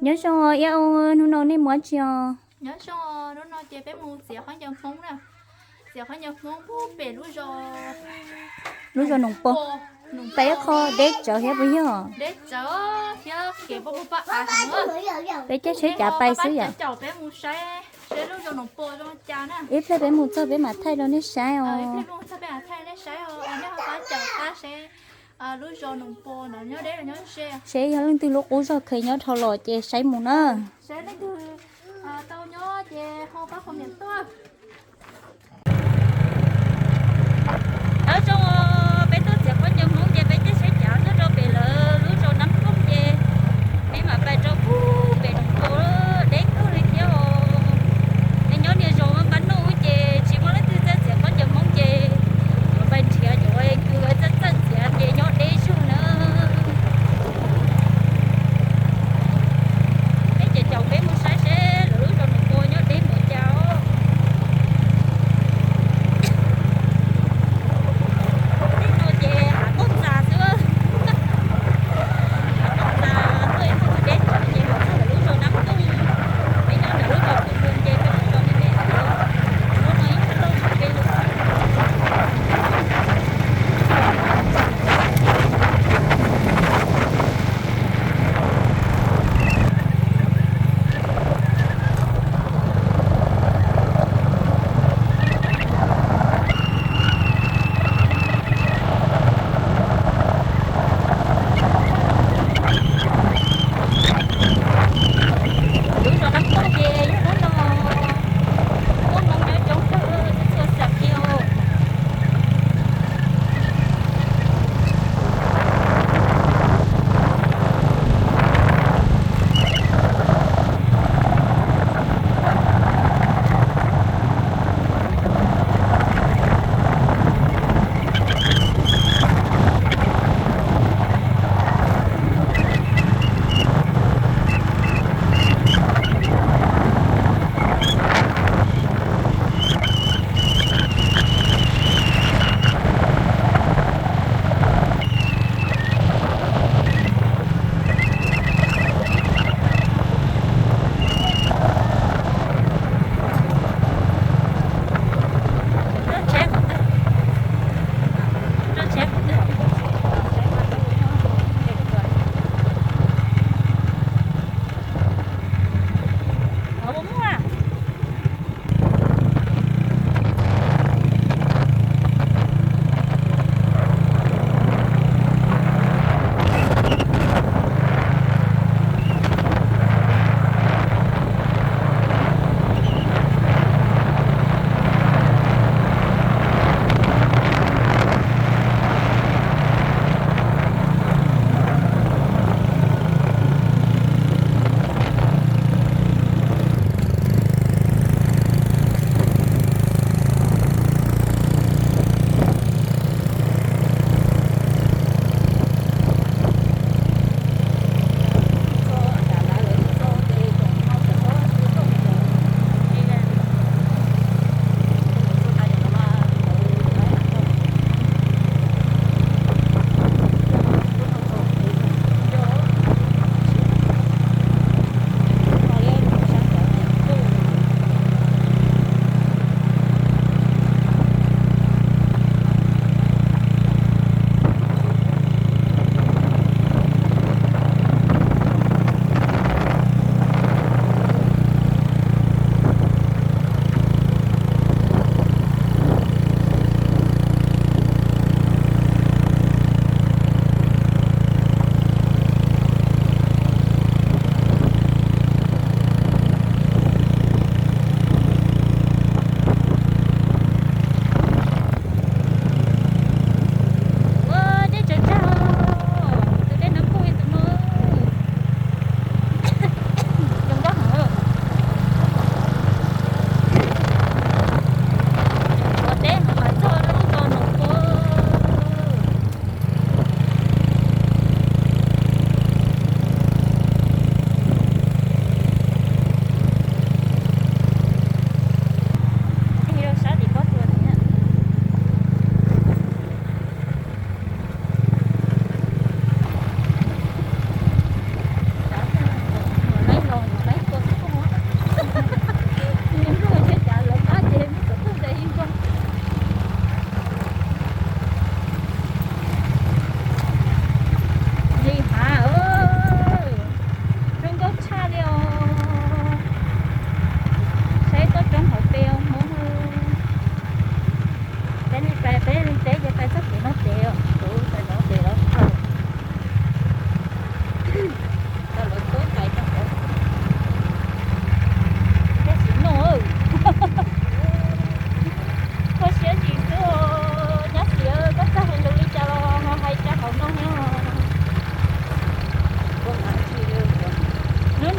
Nyob zoo, hnub no nej mus tsi os? Nyob zoo, hnub no ces peb mus txiav khaub ncaws Hmoob na. Txiav khaub ncaws Hmoob pem lub zos, lub zos Noom Pov. Pais ib qho deb tsawv thiab puas yog? Deb tsawv thiab kev paj paj av heev. Peb caij tsheb cav pais xwb yom. Caum peb mus saib seb lub zos Noom Pov zoo cas na. Ib pliag peb mus txog peb mam thaij rau nej saib os. Ib pliag peb mus txog peb mam thaij nej saib os. Nej ho pab caum qab seb lub zos Noom Pov no nyob deb los nyob ze, seb yog leej twg lub qub zog kheev nyob dhau los ces saib mus na. Seb leej twg tau nyob ces ho pab comment tuaj. Nyob zoo, peb tuaj txiav khaub ncaws Hmoob ces peb caij tsheb cav tuaj rau pem lawv lub zos Nab Phooj ces peb mam pais rau pem Noom Pov, deb kawg li thiab os. Peb nyob niag zos Npab Nuj ces tsis muaj leej twg txawj txiav khaub ncaws Hmoob ces yuav pais nrhiav cov kws txawj txawj txiav ces nyob deb zog na. Peb ces caum peb mus saib seb lawv lub zos Noom Pov nyob deb npaum cas os.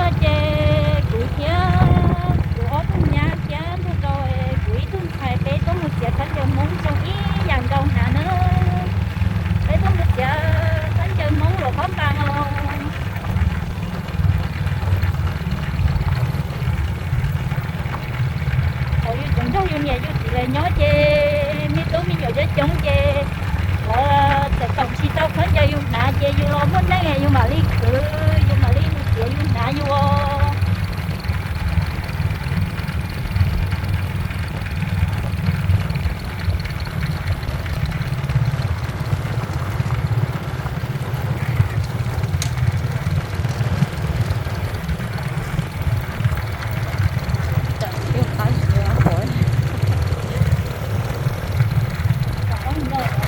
Ces kuv thiab kuv ob tug nyab thiab nrog rau kuv ib tug ntxhais peb tuaj mus txiav khaub ncaws Hmoob zoo ib yam nkaus hnav na. Peb tuaj mus txiav khaub ncaws Hmoob luam pob npas no. Thaum yus tseem nrog yus niam yus txiv lawv nyob ces me tub me nyuam coob coob ces lawv txawm koom tsis tau khaub ncaws yus hnav ces yus los muaj neej yus mam li khwv, yus mam li mus txiav yus hnav yus os.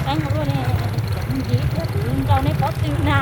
Qeeb luaj ne, ntxiv thiab kuv nrau nej pob tw na.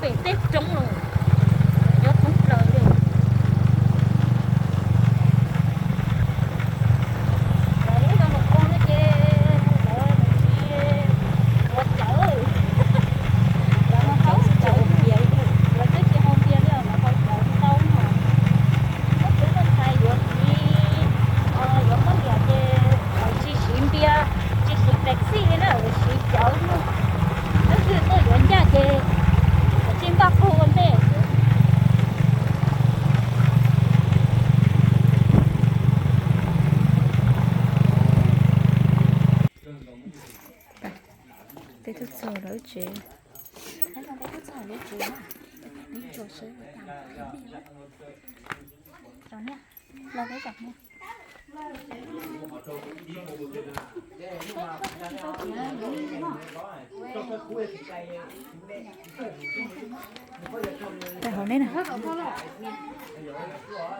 Tej roob los nyob thoob plaws li. Lawv lub no mus ua no ces lawv tsis ua cawv, lawv ho haus cawv tias, lawv twb tsis haus tias li, lawv haus cawv ntau no. Muab tus tuaj ntxhais yuav txiv, yuav poj niam ces lawv tsis siv npias, tsis siv Pepsi li na, lawv siv cawv no. Tab sis tuaj yuav ncaj ces lawv tsis npaj qaug ua ntej xwb. Peb tuaj txog lawv tsev. Pais hauv neb na.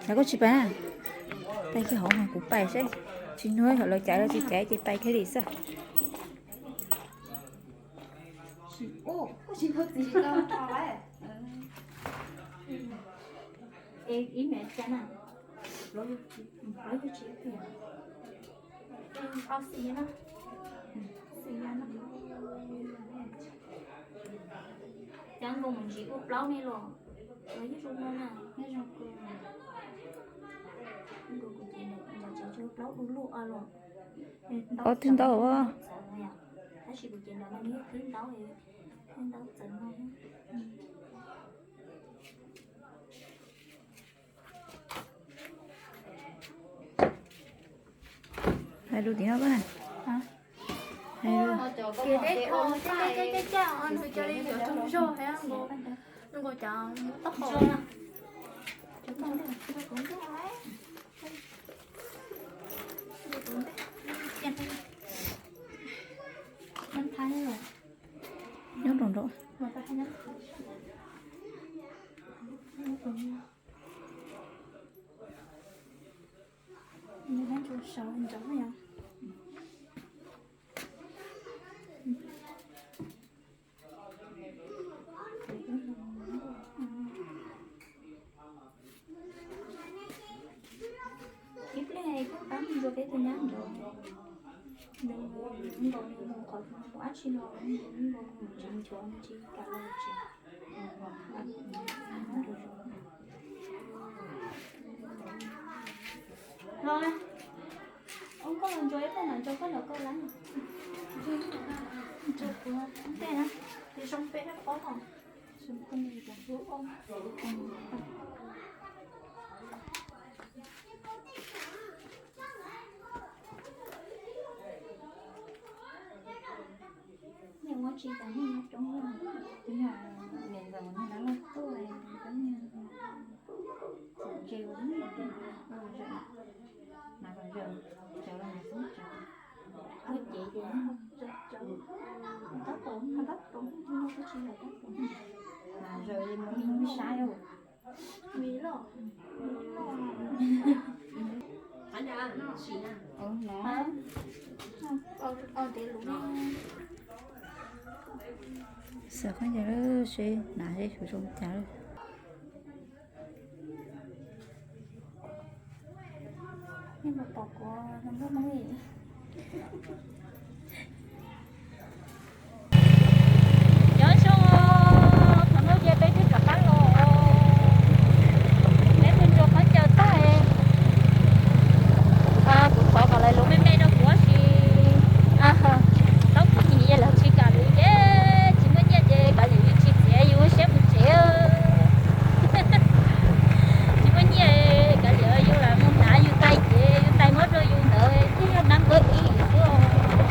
Lawv koj tsis pais na. Pais kiag hauv mas kuv pais seb, tsis nug lawv caiv los tsis caiv ces pais kiag li xwb. Cov nkaus mus ntsis ua plaub ne los, los yeej zoo no na, yeej zoo kawg. Nkaus kuv ces nws nrog tsev tsis ua plaub du lug los. Ob twb ntau txawv no yom, tab sis kuv ces nrog no nws yeej twb ntau, twb ntau txawv no. Hais lus tim no koj na. Hais lus. Ces deb tho, deb deb deb deb caj, nws cov li yuav tsaug zog thiab nkaus, nkaus cov taub hau na. Nyob rau nraum. Nyob rau saum nraum yom. Ib pliag kuj pab mus rau peb tus nyab nraud, nws nkaus nws mus qhov mus dab tsi los nws nkaus nws tsis nchuav nws tsis kam los tsev. Los, ua koj los ntsuas ib pliag mam ntsuas koj los koj lab. Ntsuas kuv tej na, ces zoo peb rab pob os. Nej ua tsis tas nej nyob coob, niam ntxawm niag laj tuaj coob, txawm ntse ua ntawm, mas kom zaws, cawv los mas xub cawv. Ua cev ces tab tom, tab tom, tab tom, mas zaws li mus ib hnub sab. Xav khaub ncaws lawm seb hnav seb yuav zoo cas lawm. Nej puas pom kuv hluas nkauj Hmoob li? Nyob zoo, thaum no ces peb twb rov qab los, peb twb ntsuas khaub ncaws tag. Kuv thov kom lawv lus me me rau kuv si. Tau kuv nim yog lawv tsis kam lus ces tsis muaj nyiaj ces kav liam yus tsis txiav yus siab mus tsev. Tsis muaj nyiaj kav liam yus lam mus hnav yus tais ces yus tais muab rau yus ntawd thiaj yog nab npawb ib xwb.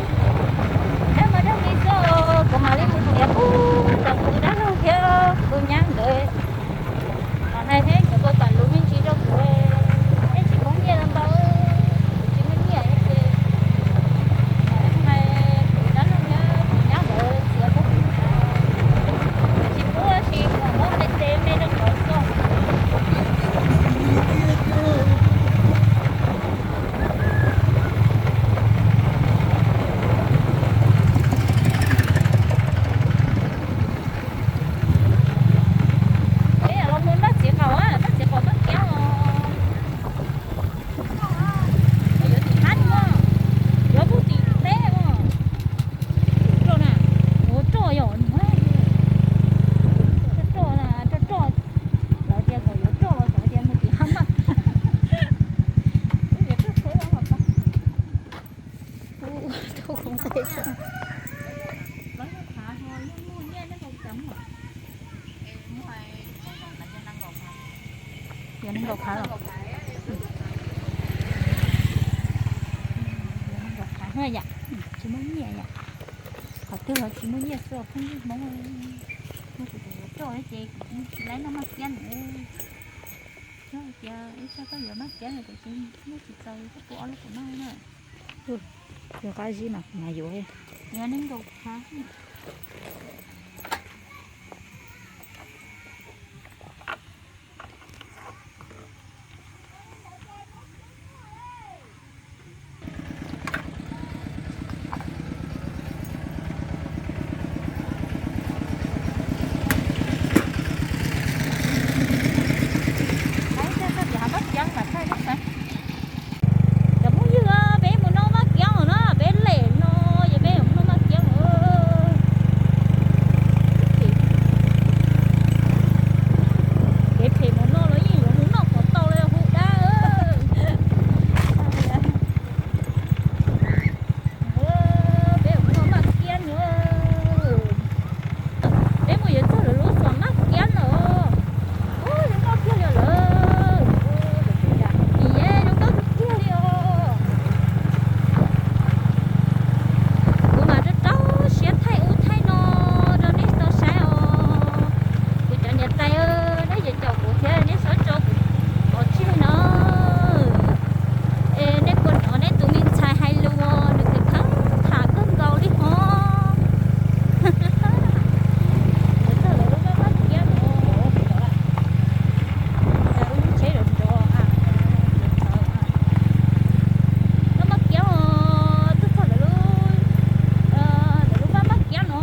Yog nees nkaum phav los? Yog nees nkaum phav yom, tsis muaj nyiaj yom. Qhov twg los tsis muaj nyiaj xwb os phooj ywg Hmoob. Kuv tus yuav coj ces kuv tsis laib noj maj kiab na. Yog hais tias ib tsam koj yuav maj kiab lawm tiam sis noj tsis txaus koj pub ob lub kuv noj na. Yuav qab zib mas kuv mam yuav. Yog nees nkaum phav. Cov phooj ywg, peb mus noj maj kiab os na, peb lem no ces peb yuav mus noj maj kiab os. Kev phem mus no los yeej yuav mus noj kom tau li hu dab. Peb mus noj maj kiab no. Peb mus yuav txog lawv lub xos maj kiab lawm. Ub, zoo nkauj tiag li lawm. Nim zoo nkauj tiag li os. Kuv mam rau rau siab thaij ub thaij no rau nej tau saib os. Kuv cov niam tais, nej yeej caum kuv thiab nej saib tso kuv pov tseg no. Es nej puas hnov nej tus me ntxhais hais lus, nws kheev tham kawg nkaus li hos. Lawv txog lawv lub maj maj kiab no, lub tsheb nrov nrov, lub maj kiab os, twb txog lawv lub, lawv lub maj maj kiab no.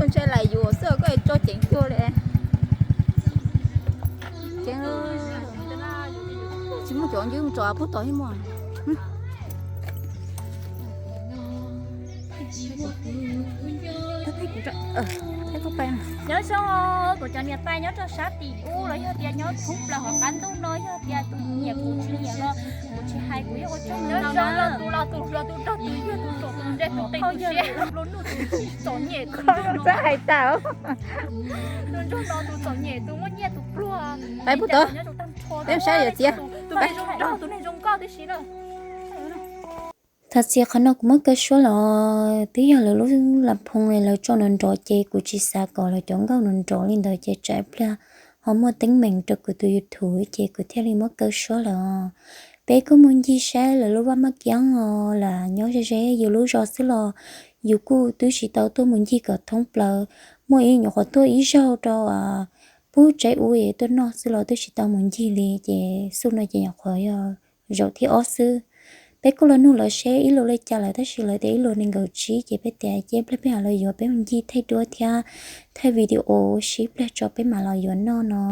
Ntshai lais yuav xwb koj tso ceev tuaj li. Ceev, tsis muaj cov ncwb mus tso pub tod thiab muaj. Nyob zoo, kuv cov niam tais nyob rau sab tim ub los yog tias nyob thoob plaws hauv qab ntuj no, yog tias tus nyiam kuv tsis nyiam los kuv tsis hais, kuv yeej ua tsaug ntau na. Tus los tus hluas, tus nrog tus yawg, tus txom tus ntse, tus qis tus siab, tus nplua nuj, tus txom nyem, tus txawj hais tas, tus nrog no tus txom nyem, tus muaj nyiaj tus pluag. Peb pub tod, peb saib yawm txiv, tus neeg zoo nraug, tus neeg zoo nkauj tib si na. Thov txim qhov no kuv muab kaw suab los twb yog lawv lub las phoo lawv tso nrov nrov ces kuv tsis xav kom lawv cov nkauj nrov nrov li ntawd ces tsam ib pliag ho muaj teeb meem rau kuv tus YouTube ces kuv thiaj li muab kaw suab lawm os. Peb kuj mus ncig saib lawv lub vaj maj kiab os, lam nyob ze ze yus lub zos xwb los yus kuj twb tsis tau tuaj mus ncig kom thoob plaws. Muaj ib nyuam qhuav tuaj ib zaug rau pub tsev ub es tuaj noj xwb los twb tsis tau mus ncig li ces xub no ces nyuam qhuav yog zaum thib ob xwb. Peb kuj los nug lawv seb ib lus li cas lawm tab sis lawv tias ib lus nees nkaum tsib ces peb tias cia ib pliag peb mam los yuav, peb mus ncig thaij duab thiab thaij video sib pliag tso peb mam los yuav noj no.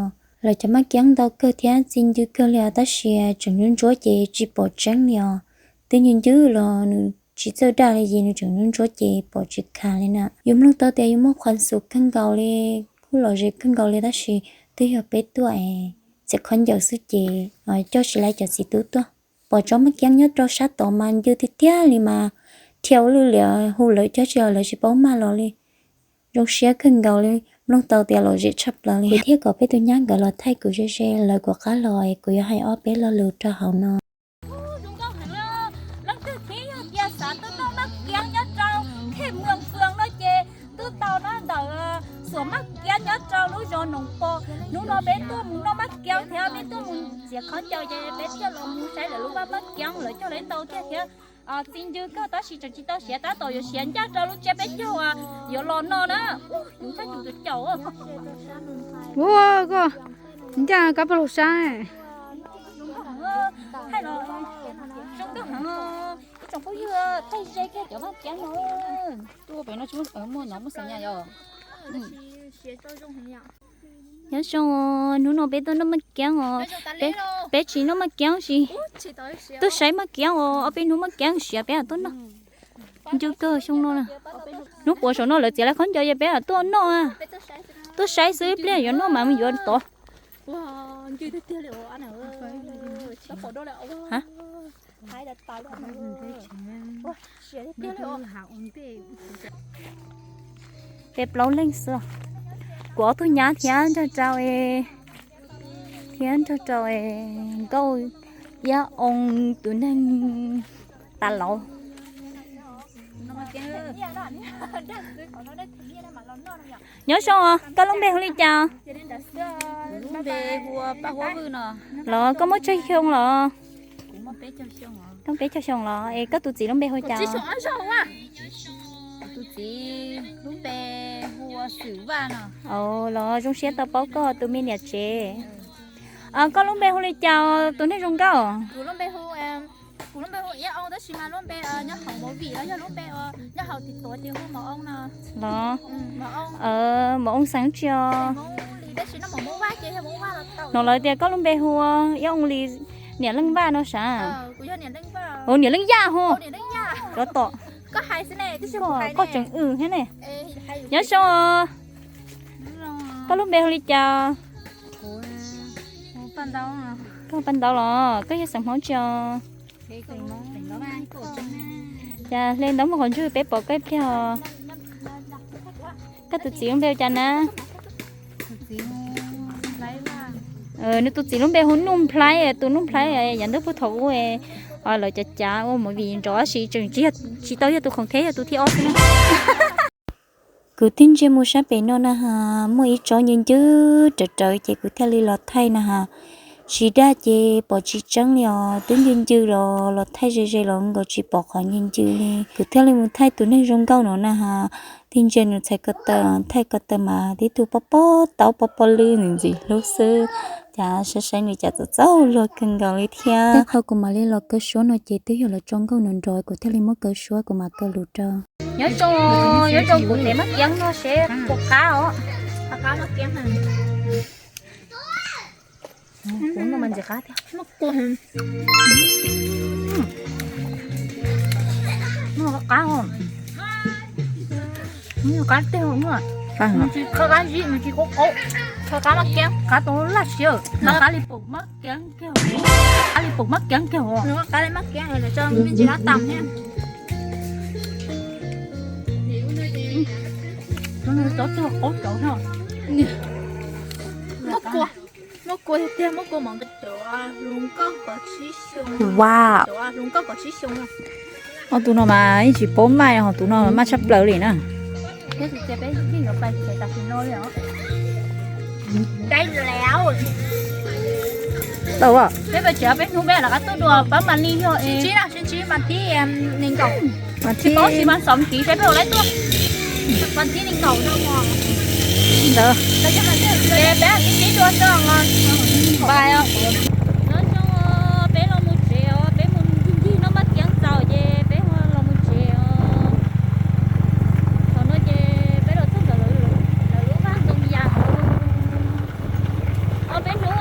Lawv cov maj kiab ntau kawg thiab txi ncw kawg li os tab sis tseem ntsuab ntsuab ces tsis pom tseeb li os. Twb ncw ncw los nws tsis txawj daj li ces nws tseem ntsuab ntsuab ces pom tsis kha li na. Yus mloog tau tias yus muaj khuas xus kawg nkaus li, kuj lom zem kawg nkaus li tab sis twb yog peb tuaj es txiav khaub ncaws xwb ces coj tsis laiv cov txiv tub tuaj. Pom tsob maj kiab nyob rau sab tod mas ncw tiag tiag li mas thiaj ua lwj liam hu lawv cog tsis los lawv tsis paub maj los li. Zoo siab kawg nkaus li, mloog tau tias lom zem tshaj plaws li. Kuv thiaj kom peb tus nyab nkawd los thaij kuv ze ze, lawv kuv qab los es kuv yuav hais ob peb lo lus rau hauv no. Leej twg thiab yog tias xav tuaj noj maj kiab nyob rau Thej Muas Fwm no ces tuaj tau na, ntawm xuam maj kiab nyob rau lub zos Noom Pos. Hnub no peb tuaj mus noj maj kiab thiab peb tuaj mus txiav khaub ncaws ces peb thiaj los mus saib lawv lub vaj maj kiab, lawv cog lawv tau kiag thiab. Txi ncw kawg tab sis tseem tsis tau siav, tab tom yuav siav ncaj rau lub tsiab peb caug yuav los no na. Ncaj tus caum. Ua koj ncaj kab pab lug sab. Hais los zoo nkauj heev, ib tsoom phooj ywg, thaij ze kiag cov vaj kiab no. Tuaj pem no tsis muaj nov muaj xav nyas yom. Nyob zoo, hnub no peb tuaj noj maj kiab os. Peb tsis noj maj kiab sis tuaj saib maj kiab os, ob peb hnub maj kiab siav peb tuaj noj. Ncw kawg xyoo no na. Hnub puas saum no lawv txiav lawv khaub ncaws ces peb tuaj noj. Tuaj saib xwb, ib pliag yuav noj mas mus yuav tod. Peb plaub leeg xwb, kuv ob tug nyab thiab nrog rau, thiab nrog rau nkauj Iab Oo tus neeg tas laus. Nyob zoo, koj lub npe hu li cas? Los koj muaj tsawg xyoo los? Koj peb caug xyoo los? Es koj tus txiv lub npe hu cas? Los zoo siab tau paub koj tus me niam tsev. Koj lub npe hu li cas tus neeg zoo nkauj? Los, Maum Oo xeem tsi os? No lawv tias koj lub npe hu Iab Oo li niam Leej Vaj no sav? Niam Leej Yaj hu. Cov tom, koj tseem w thiab ne. Nyob zoo, koj lub npe hu li cas? Koj Paj Ntaub los? Koj yog xeem Hmoob tsi os? Cas hle ntaub mus qhov ntswg peb pom koj ib pliag os. Koj tus txiv lub npe hu cas na? Nws tus txiv lub npe hu Nuj Nplhaib, tus Nuj Nplhaib yav ntuj puag thaum ub lawv cav cav ua movie nrov tab sis tseem tsis tau yog tus khoom thiab, yog tus thib ob xwb na. Kuv twb ntsia mus sab pem no na has, muaj ib tsob ncw ncw rawv rawv ces kuv thiaj li los thaij na has. Tsis dag ces pom tsis tseeb li os, twb ncw ncw los los thaij ze ze los nkaus tsis pom qhov ncw ncw li. Kuv thiaj li mus thaij tus neeg zoo nkauj no na has. Twb ntsia nws txhais ko taw, thaij ko taw mas tib tug pob pob taub pob pob lwb ntxim ntxim hlub xwb. Cas saib saib nws cas txaus txaus luag kawg nkaus li thiab. Tej qho kuv mam li los kaw suab no ces twb yog lawv tso nkauj nrov nrov kuv thiaj li muab kaw suab kuv mam kaw lus rau. Nyob zoo, nyob zoo kuv tev maj kiab no seb puas qab os. Kuv no mas ntxim qab tiag. Qab, qab tiag, nws tsis qab zib, nws tsis qaub qaub, qab maj kiab, qab tau laj siab, qab li pum maj kiab kiag, qab li pum maj kiab kiag os. Qab li maj kiab, me ntsis dab tas thiab. Tov tuag qaub cauv no. Muab kua, muab kua tiag, muab kua mov. Wow. Ob tug no mas yeej tsis paub maj, ho tus no maj tshaj plaws li na. Tau. Peb pab tsev peb hnub peb rov qab tuaj dua pab mas li yog sib ntsib na, sib ntsib mas thib nees nkaum, tsis paub tsis mas xom kiv saib peb ua laib tuaj. Mas thib nees nkaum no ntawd ces peb sib ntsib dua xwb os. Nyob zoo, peb los mus tsev os, peb mus ncig ncig noj maj kiab txaus ces peb ho los mus tsev os. Thaum no ces peb los txog ntawm lawv lub vaj ntoo yas. Ob peb hnub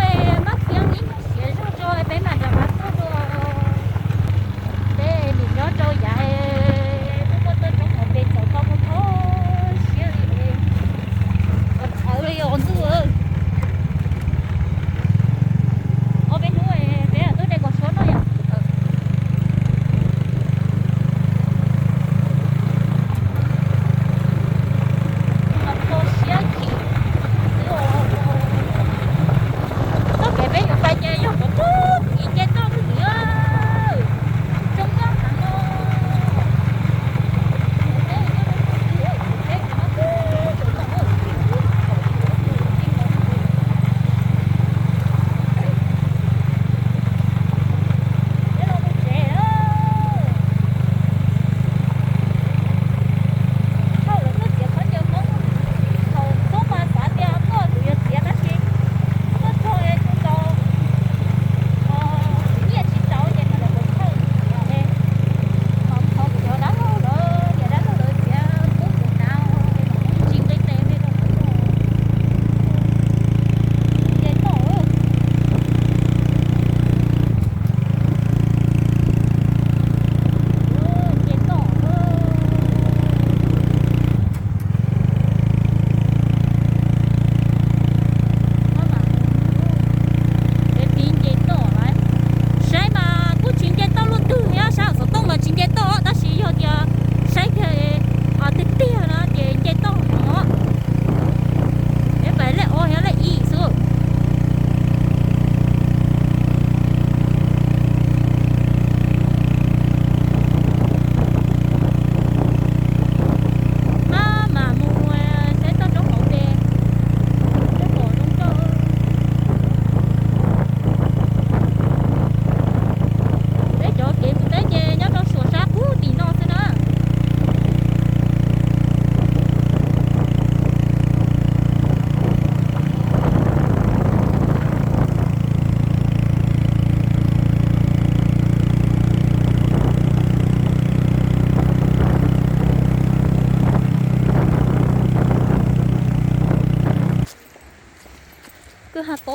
maj kiab ib nyuag siav zog tso peb mam rov qab tuaj dua. Peb nim nyob rau yav tuaj tuaj rau hauv pes txawv ko mus thoob siab li. Txawv li os ntuj.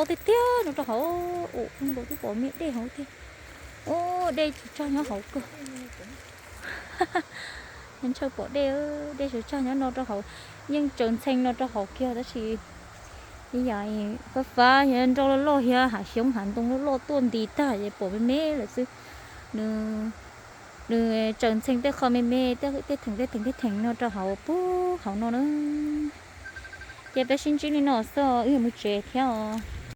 Tiag tiag no rau hauv, ua nkaus twb pom me dej hauv tiag. Ua dej tsaug tsag nyob hauv kawg. Ntshaw pom dej, dej tsaug tsag nyob no rau hauv, yeej tsaws ntxhee no rau hauv kiag tab sis ib yam fab fab yog nroj loj loj thiab hav xyoob hav ntoo loj loj tuaj nti tag es pom me me lawm xwb. Nws, nws tsaws ntxhee tej qho me me, tej theem tej theem tej theem no rau hauv puag hauv no na. Ces peb sib ntsib li no xwb, wb yuav mus tsev thiab os.